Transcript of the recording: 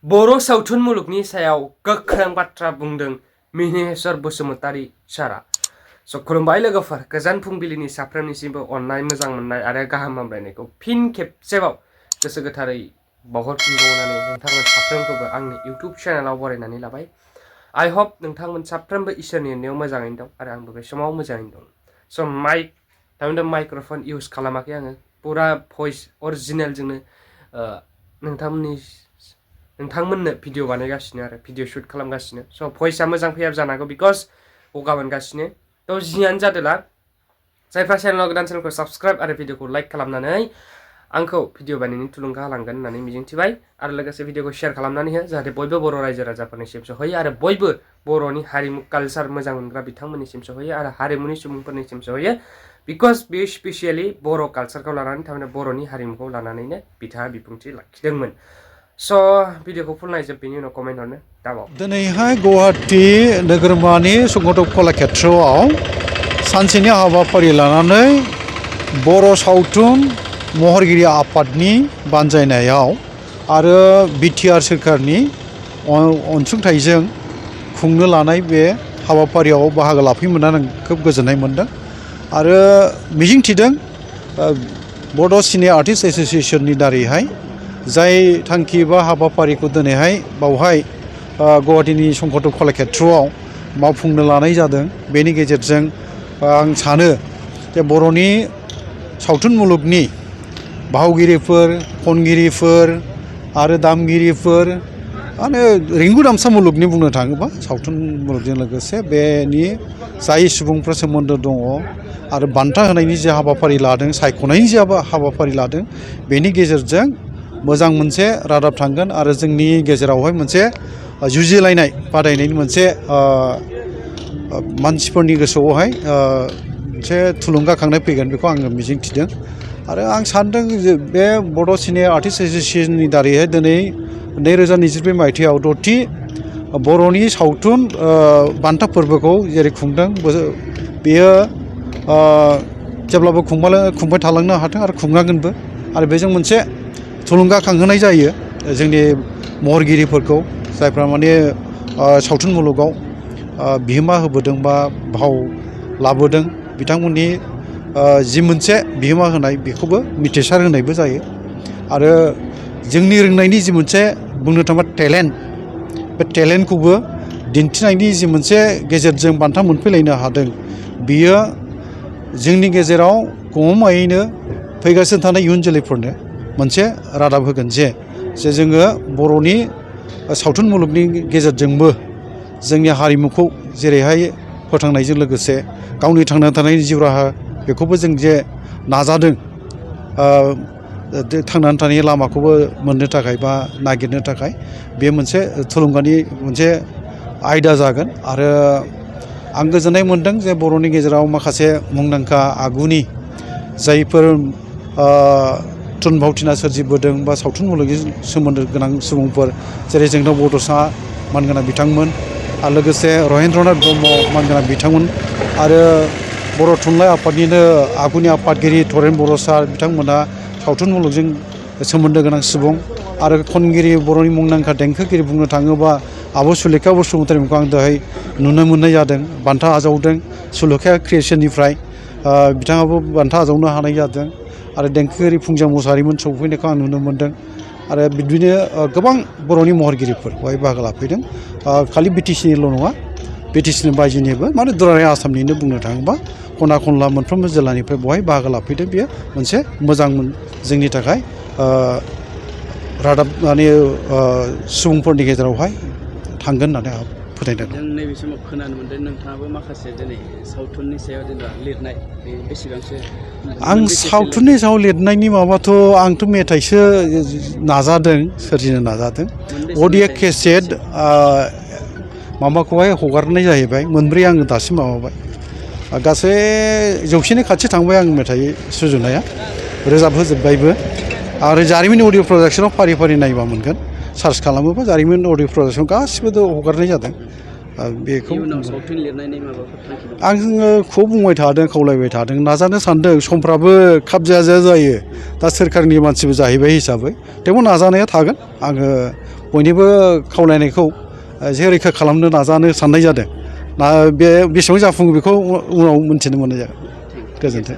बर' सावथुन मुलुगनि सायाव गोख्रों बाथ्रा बुंदों मिहिनेश्वर बसुमतारी सारा। खुलुमबाय लोगोफोर, गोजान फुंबिलिनि साफ्रोमनिसिमबो अननाय, मोजां मोननाय आरो गाहाम हामलायनायखौ फिन खेबसेबाव गोसो गोथारै बावहरफिनबावनानै नोंथांमोन साफ्रोमखौबो आंनि इउट्युब चेनेलाव बरायनानै लाबाय। आइ हप नोंथांमोन साफ्रोमबो इसोरनि अननायाव मोजाङैनो दं आरो आंबो बे समाव मोजाङैनो दं। थामहिनबा माइक्र'फन इउज खालामाखै आङो, पुरा भइस अरिजिनेलजोंनो नोंथांमोननो भिडिअ बानायगासिनो आरो भिडिअ शुट खालामगासिनो। भइसआ मोजां फैयाबो जानो हागौ बिकज गगा मोनगासिनो। जियानो जादोला जायफ्रा चेनेलाव गोदान चेनेलखौ साबस्क्राइब आरो भिडिअखौ लाइक खालामनानै आंखौ भिडिअ बानायनायनि थुलुंगा होलांगोन होननानै मिजिंथिबाय आरो लोगोसे भिडिअखौ शेयार खालामनानै हो जाहाथे बयबो बर' रायजो राजाफोरनिसिम सहैयो आरो बयबो बर'नि हारिमु कालचार मोजां मोनग्रा बिथांमोननिसिम सहैयो आरो हारिमुनि सुबुंफोरनिसिम सहैयो। बिकज बेयो स्पेसियेलि बर' कालचारखौ लानानै थारमाने बर'नि हारिमुखौ लानानैनो बिथाङा बिबुंथि लाखिदोंमोन। भिडिअखौ फुल नायजोब, बेनि उनाव कमेन्ट हरनो दाबाव। दिनैहाय गुवाहाटी नोगोरमानि सुंगत कलाक्षेत्रआव सानसेनि हाबाफारि लानानै बर' सावथुन महरगिरि आफादनि बानजायनायाव आरो बिटिआर सोरखारनि अनसुंथाइजों खुंनो लानाय बे हाबाफारियाव बाहागो लाफैनो मोननानै आं खोब गोजोननाय मोनदों आरो मिजिंथिदों बड' सिने आर्टिस्ट एस'सिएशननि दारैहाय जाय थांखि बा हाबाफारिखौ दिनैहाय बावहाय गुवाहाटीनि संकट कलाक्षेत्रआव मावफुंनो लानाय जादों, बेनि गेजेरजों आं सानो जे बर'नि सावथुन मुलुगनि भावगिरिफोर, खनगिरिफोर आरो दामगिरिफोर आरो रिंगु दामसा मुलुगनि बुंनो थाङोबा सावथुन मुलुगजों लोगोसे बेनि जाय सुबुंफ्रा सोमोन्दो दङ आरो बान्था होनायनि जे हाबाफारि लादों, सायख'नायनि जे हाबाफारि लादों, बेनि गेजेरजों मोजां मोनसे रादाब थांगोन आरो जोंनि गेजेरावहाय मोनसे जुजिलायनाय बादायनायनि मोनसे मानसिफोरनि गोसोआवहाय मोनसे थुलुंगाखांनाय फैगोन, बेखौ आङो मिजिंथिदों आरो आं सानदों जे बे बड' सिने आर्टिस्ट एस'सिएशननि दारैहाय दिनै 2022 मायथाइयाव 6थि बर'नि सावथुन बान्था फोरबोखौ जेरै खुंदों, बेयो जेब्लाबो खुंबाय थालांनो हाथों आरो खुंनांगोनबो आरो बेजों मोनसे थुलुंगाखांहोनाय जायो जोंनि महरगिरिफोरखौ, जायफ्रा माने सावथुन मुलुगाव बिहोमा होबोदों बा भाव लाबोदों, बिथांमोननि जि मोनसे बिहोमा होनाय बेखौबो मिथिसार होनायबो जायो आरो जोंनि रोंनायनि जि मोनसे बुंनो थाङोबा टेलेन्ट, बे टेलेन्टखौबो दिन्थिनायनि जि मोनसे गेजेरजों बान्था मोनफैलायनो हादों, बियो जोंनि गेजेराव गमामायैनो फैगासिनो थानाय इयुन जोलैफोरनो मोनसे रादाब होगोन जे जोङो बर'नि सावथुन मुलुगनि गेजेरजोंबो जोंनि हारिमुखौ जेरैहाय फोथांनायजों लोगोसे गावनि थांना थानायनि जिउ राहा बेखौबो जों जे नाजादों, थांनानै थानायनि लामाखौबो मोननो थाखाय बा नागिरनो थाखाय बे मोनसे थुलुंगानि मोनसे आयदा जागोन आरो आं गोजोननाय मोनदों जे बर'नि गेजेराव माखासे मुंदांखा आगुनि जायफोर थुनफावथिना सोरजिबोदों बा सावथुन मुलुगजों सोमोन्दो गोनां सुबुंफोर, जेरै जोंनाव बड'सा मानगोनां बिथांमोन आरो लोगोसे रहेन्द्रनाथ ब्रह्म मानगोनां बिथांमोन आरो बर' थुनलाइ आफादनिनो आगुनि आफादगिरि तरेन बर' सार बिथांमोना सावथुन मुलुगजों सोमोन्दो गोनां सुबुं आरो खनगिरि बर'नि मुंदांखा देंखोगिरि बुंनो थाङोबा आब' सुलेखा बसुमतारीखौ आं दहाय नुनो मोननाय जादों, बान्था आजावदों सुलेखा क्रिएसननिफ्राय, बिथाङाबो बान्था आजावनो हानाय जादों आरो देंखोगिरि फुंजा मुसाहारिमोन सौफैनायखौ आं नुनो मोनदों आरो बिदिनो गोबां बर'नि महरगिरिफोर बेवहाय बाहागो लाफैदों, खालि बिटिसिनिल' नङा, बिटिसिनि बायजोनिबो माने दुलाराय आसामनिनो बुंनो थाङोबा खना खनला मोनफ्रोमबो जिल्लानिफ्राय बेवहाय बाहागो लाफैदों। बेयो मोनसे मोजां जोंनि थाखाय रादाब माने सुबुंफोरनि गेजेरावहाय थांगोन होननानै आं फोथायदों। जों नैबे समाव खोनानो मोनदों नोंथाङाबो माखासे दिनै सावथुननि सायाव जेनेबा लिरनाय बे बेसेबांसो? आं सावथुननि सायाव लिरनायनि माबाथ' आंथ' मेथाइसो नाजादों, सोरजिनो नाजादों। अडिअ केसेट माबाखौहाय हगारनाय जाहैबाय, मोनब्रै आङो दासिम माबाबाय, गासै 100नि खाथि थांबाय आं मेथाइ सुजुनाया, रोजाबहोजोब्बायबो आरो जारिमिन अडिअ प्रडाक्सनाव फारि फारि नायबा मोनगोन, सार्च खालामोबा जारिमिन अडिअ प्रडाक्सन गासिबो हगारनाय जादों। बेखौ आङो खौ बुंबाय थादों, खावलायबाय थादों, नाजानो सानदों, समफ्राबो खाब जाया जायो, दा सोरखारनि मानसिबो जाहैबाय हिसाबै थेवबो नाजानाया थागोन। आङो बयनिबो खावलायनायखौ एसे रैखा खालामनो नाजानो साननाय जादों। बे बेसेबां जाफुङो बेखौ उनाव मोनथिनो मोननाय जागोन। गोजोन्थों।